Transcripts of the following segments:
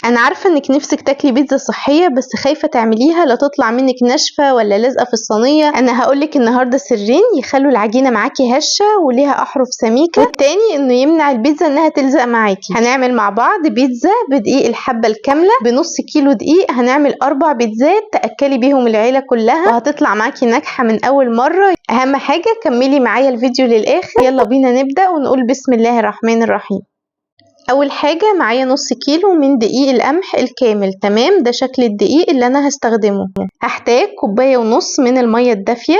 انا عارفه انك نفسك تاكلي بيتزا صحية بس خايفة تعمليها لا تطلع منك ناشفة ولا لازقه في الصينية. انا هقولك النهارده سرين يخلوا العجينة معاكي هشه وليها احرف سميكة، والتاني انه يمنع البيتزا انها تلزق معاكي. هنعمل مع بعض بيتزا بدقيق الحبة الكاملة بنص كيلو دقيق، هنعمل 4 بيتزات تاكلي بيهم العيلة كلها وهتطلع معاكي ناجحة من اول مرة. اهم حاجة كملي معايا الفيديو للاخر. يلا بينا نبدا ونقول بسم الله الرحمن الرحيم. اول حاجة معايا نص كيلو من دقيق القمح الكامل، تمام؟ ده شكل الدقيق اللي انا هستخدمه. هحتاج كوباية ونص من المية الدافيه،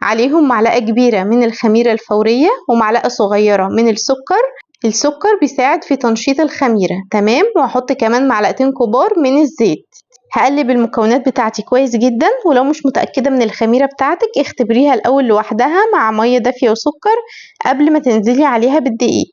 عليهم معلقه كبيرة من الخميره الفورية ومعلقة صغيرة من السكر. السكر بيساعد في تنشيط الخميره، تمام؟ وهحط كمان معلقتين كبار من الزيت. هقلب المكونات بتاعتي كويس جدا، ولو مش متأكدة من الخميرة بتاعتك اختبريها الأول لوحدها مع مية دافية وسكر قبل ما تنزلي عليها بالدقيق.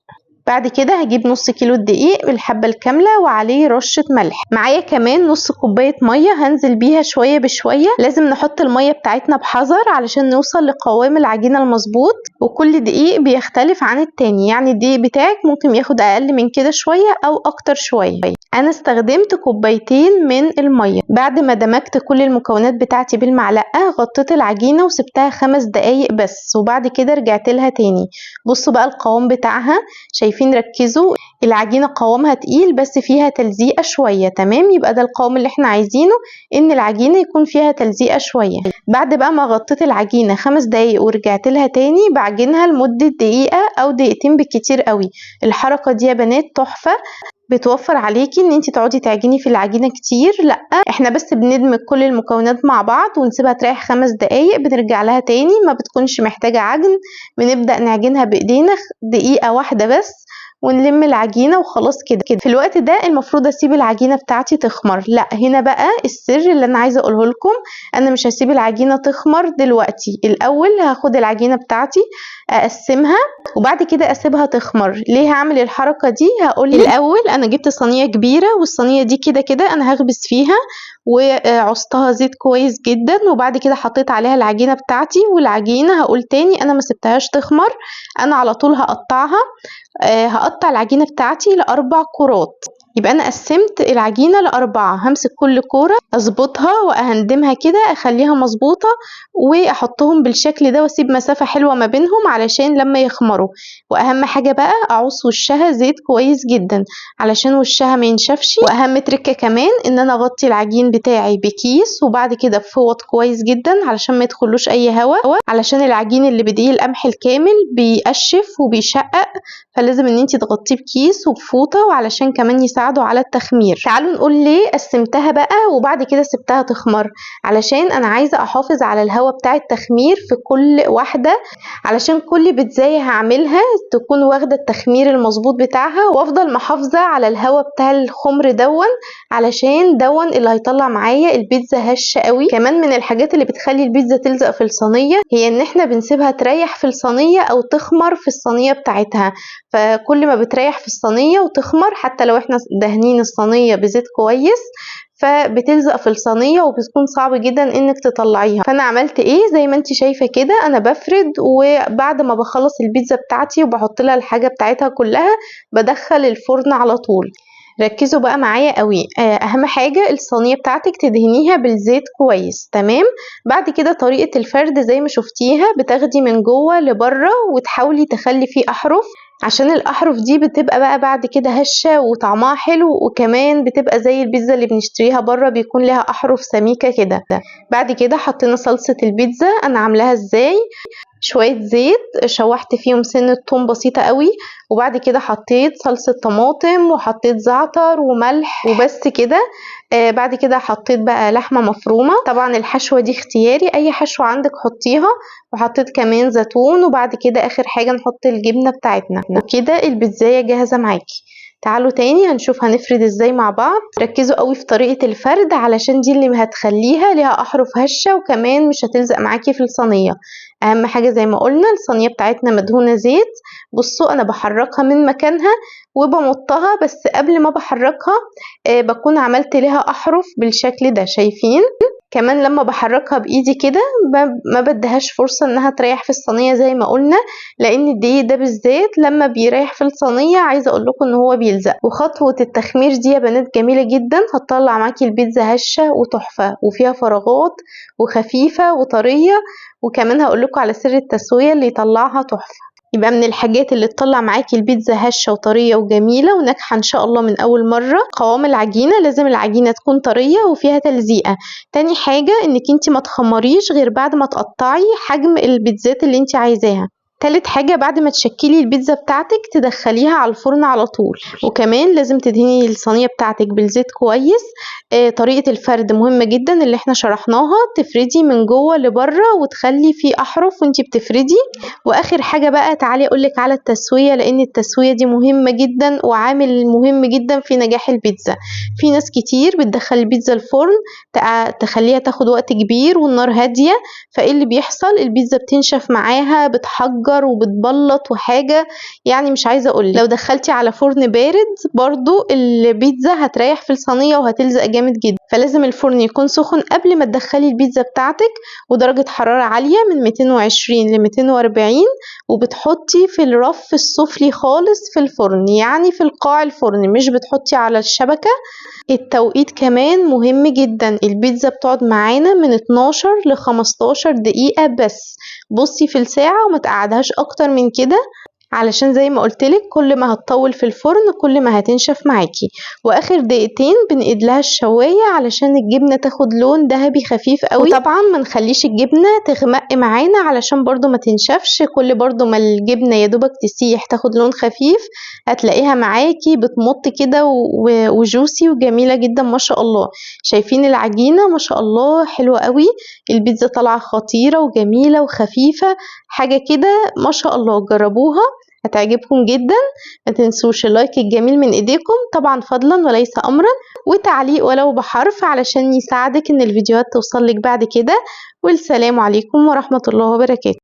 بعد كده هجيب نص كيلو الدقيق بالحبة الكاملة وعليه رشة ملح. معايا كمان نص كوباية مية هنزل بيها شوية بشوية. لازم نحط المية بتاعتنا بحذر علشان نوصل لقوام العجينة المظبوط، وكل دقيق بيختلف عن التاني، يعني الدقيق بتاعك ممكن ياخد أقل من كده شوية أو أكتر شوية. أنا استخدمت كوبايتين من المية. بعد ما دمجت كل المكونات بتاعتي بالمعلقة غطيت العجينة وسبتها 5 دقايق بس، وبعد كده رجعت لها تاني. بصوا بقى القوام بتاعها، شايفين؟ ركزوا، العجينة قوامها تقيل بس فيها تلزيقة شوية، تمام؟ يبقى ده القوام اللي احنا عايزينه، ان العجينة يكون فيها تلزيقة شوية. بعد بقى ما غطيت العجينة 5 دقايق ورجعت لها تاني، بعجنها لمدة دقيقة او دقيقتين بالكتير قوي. الحركة دي يا بنات تحفة، بتوفر عليكي ان انت تقعدي تعجني في العجينة كتير. لا، احنا بس بندمج كل المكونات مع بعض ونسيبها تريح 5 دقايق، بنرجع لها تاني، ما بتكونش محتاجه عجن. بنبدا نعجنها بايدينا دقيقة واحدة بس ونلم العجينة وخلاص كده. في الوقت ده المفروض اسيب العجينة بتاعتي تخمر. لا، هنا بقى السر اللي انا عايزه اقوله لكم، انا مش هسيب العجينة تخمر دلوقتي. الاول هاخد العجينة بتاعتي اقسمها وبعد كده اسيبها تخمر. ليه هعمل الحركة دي؟ هقول الاول انا جبت صينية كبيرة، والصينيه دي كده كده انا هخبز فيها، وعصتها زيت كويس جدا، وبعد كده حطيت عليها العجينة بتاعتي. والعجينه هقول تاني انا ما سبتهاش تخمر، انا على طول هقطعها. هقطع العجينة بتاعتي ل4 كرات. يبقى انا قسمت العجينة ل4، همسك كل كورة اظبطها واهندمها كده اخليها مظبوطة، واحطهم بالشكل ده واسيب مسافة حلوة ما بينهم علشان لما يخمروا. واهم حاجة بقى اعوص وشها زيت كويس جدا علشان وشها ما ينشفش. واهم تركه كمان ان انا اغطي العجين بتاعي بكيس وبعد كده بفوط كويس جدا علشان ما يدخلوش اي هواء، علشان العجين اللي بدقيق القمح الكامل بيقشف وبيشقق، فلازم ان انتي تغطيه بكيس وبفوطه، وعلشان كمان يساعده على التخمير. تعالوا نقول ليه قسمتها بقى وبعد كده سبتها تخمر. علشان انا عايزه احافظ على الهواء بتاع التخمير في كل واحدة، علشان كل بيتزايه هعملها تكون واخده التخمير المظبوط بتاعها، وافضل محافظة على الهواء بتاع الخمر دون، علشان دون اللي هيطلع معايا البيتزا هشه قوي. كمان من الحاجات اللي بتخلي البيتزا تلزق في الصينية هي ان احنا بنسيبها تريح في الصينية او تخمر في الصينية بتاعتها. فكل ما بتريح في الصينية وتخمر، حتى لو احنا دهنين الصينية بزيت كويس، فبتلزق في الصينية وبتكون صعب جدا انك تطلعيها. فانا عملت ايه؟ زي ما انت شايفه كده انا بفرد، وبعد ما بخلص البيتزا بتاعتي وبحط لها الحاجة بتاعتها كلها بدخل الفرن على طول. ركزوا بقى معايا قوي. اهم حاجة الصينية بتاعتك تدهنيها بالزيت كويس، تمام؟ بعد كده طريقه الفرد زي ما شفتيها، بتاخدي من جوه لبره وتحاولي تخلي فيه احرف، عشان الاحرف دي بتبقى بقى بعد كده هشه وطعمها حلو، وكمان بتبقى زي البيتزا اللي بنشتريها بره بيكون لها احرف سميكة كده. بعد كده حطينا صلصه البيتزا. انا عاملاها ازاي؟ شوية زيت شوحت فيهم سنة توم بسيطة قوي، وبعد كده حطيت صلصه طماطم وحطيت زعتر وملح وبس كده. بعد كده حطيت بقى لحمه مفرومه، طبعا الحشوه دي اختياري، اي حشوه عندك حطيها، وحطيت كمان زيتون، وبعد كده اخر حاجة نحط الجبنة بتاعتنا، وكده البيتزايه جاهزة معاكي. تعالوا تاني هنشوف هنفرد ازاي مع بعض. ركزوا قوي في طريقة الفرد علشان دي اللي هتخليها ليها احرف هشة وكمان مش هتلزق معاكي في الصينية. اهم حاجة زي ما قلنا الصينية بتاعتنا مدهونة زيت. بصوا انا بحركها من مكانها وبمطها، بس قبل ما بحركها بكون عملت لها احرف بالشكل ده، شايفين؟ كمان لما بحركها بايدي كده ما بديهاش فرصة انها تريح في الصينية زي ما قلنا، لان الدقيق ده بالذات لما بيريح في الصينية عايزة اقول لكم ان هو بيلزق. وخطوة التخمير دي يا بنات جميلة جدا، هتطلع معاكي البيتزا هشة وتحفة وفيها فراغات وخفيفة وطرية، وكمان هقول لكم على سر التسوية اللي يطلعها تحفة. يبقى من الحاجات اللي تطلع معاكي البيتزا هشة وطرية وجميلة وناجحة ان شاء الله من اول مرة، قوام العجينة لازم العجينة تكون طرية وفيها تلزيقة. تاني حاجة انك انت ما تخمريش غير بعد ما تقطعي حجم البيتزات اللي انت عايزاها. تالت حاجة بعد ما تشكلي البيتزا بتاعتك تدخليها على الفرن على طول، وكمان لازم تدهني الصينية بتاعتك بالزيت كويس. طريقة الفرد مهمة جدا اللي احنا شرحناها، تفردي من جوه لبره وتخلي فيه احرف وانتي بتفردي. واخر حاجة بقى تعالي اقولك على التسوية، لان التسوية دي مهمة جدا وعامل مهم جدا في نجاح البيتزا. في ناس كتير بتدخل البيتزا الفرن تخليها تاخد وقت كبير والنار هادية، فايه اللي بيحصل؟ البيتزا بتنشف معاها، بتحجر وبتبلط وحاجة يعني مش عايزة اقولك. لو دخلتي على فرن بارد برضو البيتزا هتريح في الصينية وهتلزق جامد جدا، فلازم الفرن يكون سخن قبل ما تدخلي البيتزا بتاعتك، ودرجة حرارة عالية من 220 ل 240، وبتحطي في الرف السفلي خالص في الفرن، يعني في القاع الفرن، مش بتحطي على الشبكة. التوقيت كمان مهم جدا، البيتزا بتقعد معانا من 12 ل 15 دقيقة بس، بصي في الساعة وما تقعدهاش اكتر من كده، علشان زي ما قلتلك كل ما هتطول في الفرن كل ما هتنشف معاكي. واخر دقيقتين بنقيد لها الشواية علشان الجبنة تاخد لون ذهبي خفيف قوي، وطبعا ما نخليش الجبنة تغمق معانا علشان برضو ما تنشفش، كل برضو ما الجبنة يا دوبك تسيح تاخد لون خفيف هتلاقيها معاكي بتمط كده وجوسي وجميلة جدا ما شاء الله. شايفين العجينة ما شاء الله حلوة قوي، البيتزا طالعة خطيرة وجميلة وخفيفة، حاجة كده ما شاء الله، جربوها هتعجبكم جدا. ما تنسوش اللايك الجميل من ايديكم طبعا فضلا وليس امرا، وتعليق ولو بحرف علشان يساعدك ان الفيديوهات توصلك بعد كده. والسلام عليكم ورحمة الله وبركاته.